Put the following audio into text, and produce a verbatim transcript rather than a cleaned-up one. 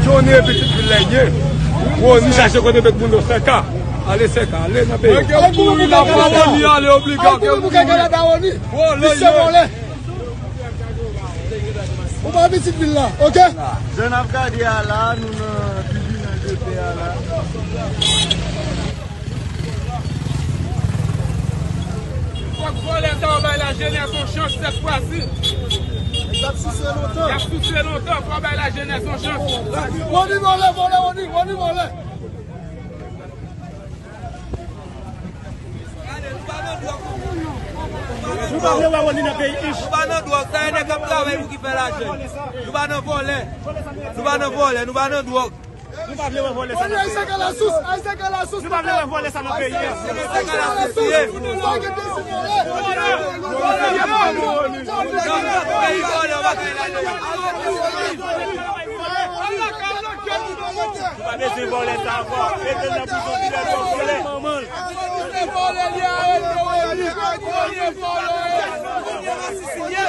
Johnny e pitit vil la ye. Woni chache kote met moun yo sèka. Ale sèka, ale nan peyi. Mwen ke mouri la pou Woni, ale obliga ke mouri. Vòlè yo. Ou pa pitit vil la, oke? Jan n ap gade a la, nou nan tribinal de pè a la. Fòk vòlè sa yo bay lajenès yon chans sèt fwa si. Y ap souse lontan. Y ap souse lontan, fò bay lajenès yon chans. Woni vòlè, vòlè, Woni, Woni vòlè. Nou pa vle wè Woni nan peyi ich. Nou pa nan dwòg, sa e nèg k ap travay pou ki fè lajan. Nou pa nan vòlè. Nou pa nan vòlè, nou pa nan dwòg. Nou pa vle wè vòlè sa nan peyi. Ayisyen ka lasous, Ayisyen ka lasous. Nou pa vle wè vòlè sa nan peyi a. Ayisyen ka lasous. Nou pa bezwen vòlè sa ankò. Mete l nan prizon, dilè dwòg vòlè.